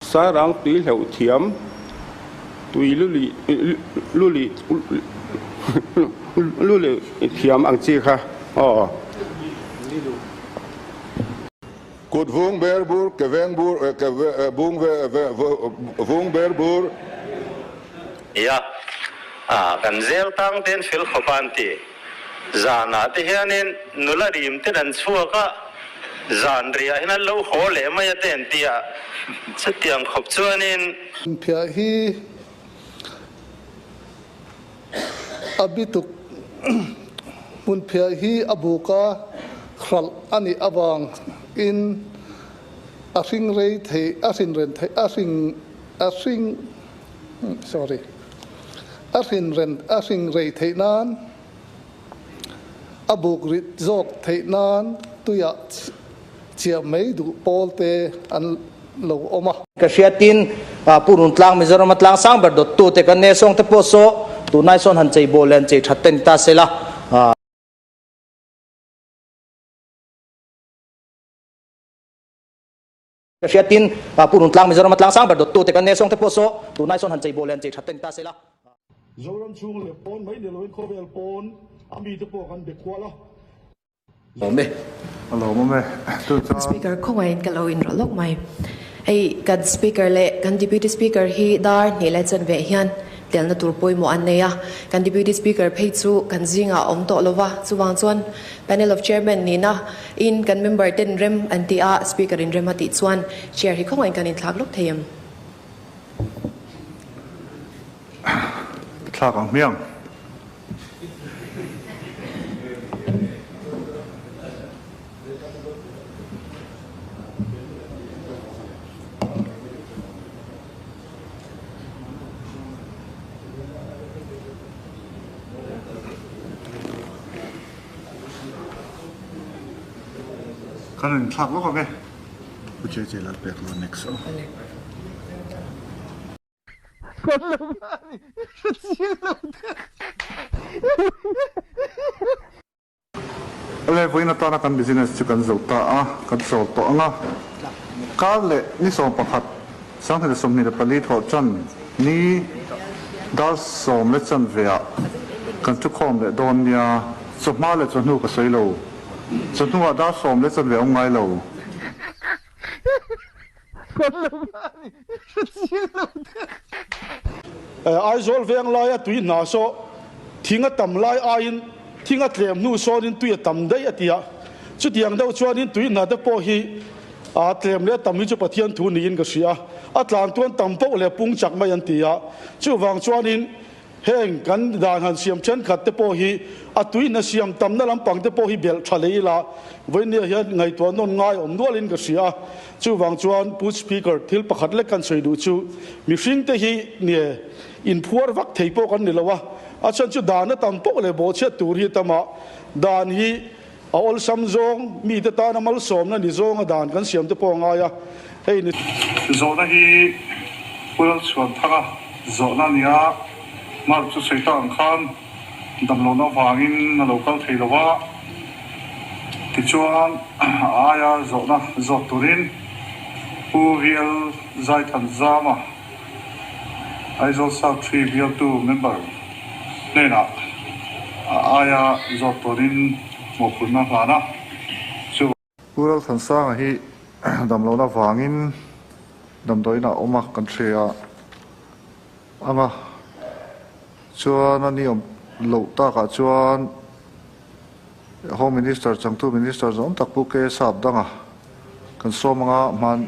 Sairang tui hleuh thiam, tui lulih lulih lulih thiam ang chi kha aw. Kut vung ber bur, ke veng bur, ke vung vung ber bur. Nia, kan zel tang ten fel khawp a an ti. Zanah te hianin nula rim ten an chhuak a, zan riah hian an lo haw leh mai a te an ti a, chutiang khawp chuanin. Phiah hi a bituk hmun phiah hi a buka hralh a nih avang in a hring rei thei a hrin ren thei a hring a hring sorry a hrin ren a hring rei theih nan a buk rit zawk theih nan tuiah chiah mai duh pawl te an lo awm a. Ka hriatin Pu Runtlang Mizorama tlang sang ber dawttu te kan ne sawng te pawh saw tunai sawn han chei bawl leh han chei that te ni ta sela. Ka hriatin Pu Runtlang Mizorama tlang sang ber dawttu te kan ne sawng te pawh saw tunai sawn han chei bawl leh han chei that te ni ta sela. Zoram chhung leh pawn mai ni loin khawvel pawn a mite pawh kan be kual a. Lawm e. A lawmawm e. Chu chuan. Speaker khawngaih ka lo inrawlh lawk mai. Hei kan Speaker leh kan Deputy Speaker hi dar hnih leh chanve hian telna tur pawimawh an nei a. Kan Deputy Speaker phei chu kan zingah a awm tawh lo va, chuvang chuan Panel of Chairman nihna in kan member ten rem an ti a, Speaker in rem a tih chuan Chair hi khawngaih kan inthlak lawk thei em? Thlak ang hmiang. Kan in thlak lawk ang e. Pu Che Che Lalpek lo next aw. Awle, vawiin atana kan business chu kan zo ta a, kan chawl tawh ang a. Kar leh ni 11, 2024 thawh chan ni dar sawm leh chanveah kan thukhawm leh dawn nia, chawhma leh chawhnu ka sawi lo, chawhnuah dar sawm leh chanve a awm ngai lo. Aizawl veng laia tui hna saw thing a tam lai aiin thing a tlem hnu sawnin tui a tam daih a ti a. Chutiang deuh chuanin tui hna te pawh hi a tlem leh a tam hi chu Pathian thu niin ka hria a. A tlan tuan tam poh leh pung chak mai an ti a. Chuvang chuanin Heng kan dan han siam thenkhat te pawh hi a tuihna siam tamna lampang te pawh hi belh tha leh ila vawinia hian ngaihtuah nawn ngai awm nualin ka hria a. Chuvang chuan Pu Speaker thil pakhat lek kan sawi duh chu mihring te hi nge inphuar vak thei pawh kan ni lo a, a chhan chu dan a tam poh leh bawhchhiat tur hi a tam a, dan hi a awlsam zawng mite tana malsawmna ni zawnga dan kan siam te pawh a ngai a, hei ni. Zawhna hi Pu Lalchhuanthanga zawhna a ni a, Mark chu sawi tak ang khan damlohna avangin a lo kal thei lo a, tichuan a aia zawhna zawt turin Pu VL Zaithanzama, Aizawl South Tree bialtu member hnenah a aia zawt turin mawhphurhna hlan a, chu. Pu Lalthansanga hi damlohna vangin damdawiinah a awm a, kan hria ang a, chuan a ni awm loh takah chuan Home Minister changtu Minister zawng tak Pu K Sapdanga kan sawm ang a, hman.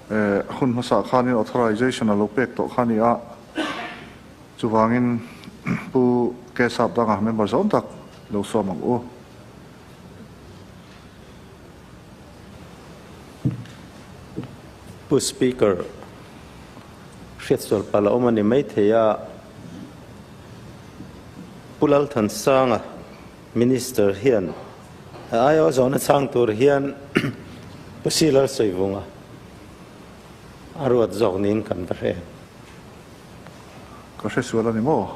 Hun hmasa khanin authorization a lo pek tawh kha a ni a, chuvangin Pu K Sapdanga member zawng tak lo sawm ang u. Pu Speaker, hriatsual palh a awm a ni maithei a, Pu Lalthansanga Minister hian a aiawh zawhna chhang tur hian Pu Silar Sawivunga a ruat zawk niin kan va hre em? Ka hre sual a ni maw?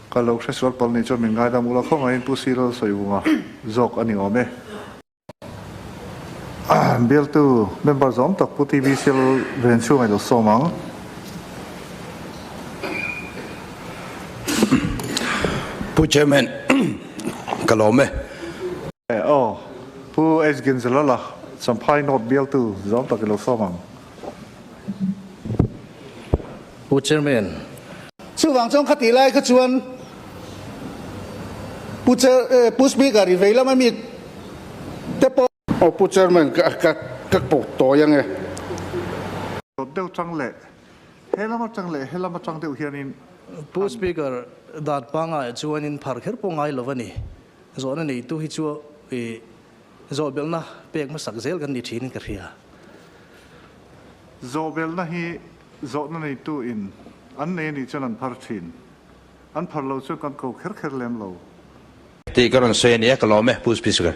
Ka lo hre sual palh nih chuan min ngaidam ula khawngaihin Pu Silar Sawivunga zawk a ni awm e. Bialtu member zawm tak Pu TV Sel ven chhung ai lo sawm ang. Pu Chairman, ka lawm e. Aw, Pu H Ginzalala, Champhai North bialtu zawm tak i lo sawm ang. Pu Chairman. Chuvang chuan khatih lai kha chuan Pu Chair, Pu Speaker i vei lama mi te pawh. Aw Pu Chairman ka ka ka pawh tawi ang e. Dawt deuh chang leh he lam atang leh he lam atang deuh hianin. Pu Speaker, dan pangai chuanin phar kher pawh ngai lo a ni. Zawhna neitu hi chu i zawhbelhna pek hmasak zel kan ni thinin ka hria. Zawhbelhna hi zawhna neitu in an nei anih chuan an phar thin. An phar lo chuan kan ko kher kher lem lo. Tih ka rawn sawi a nia, ka lawm e, Pu Speaker.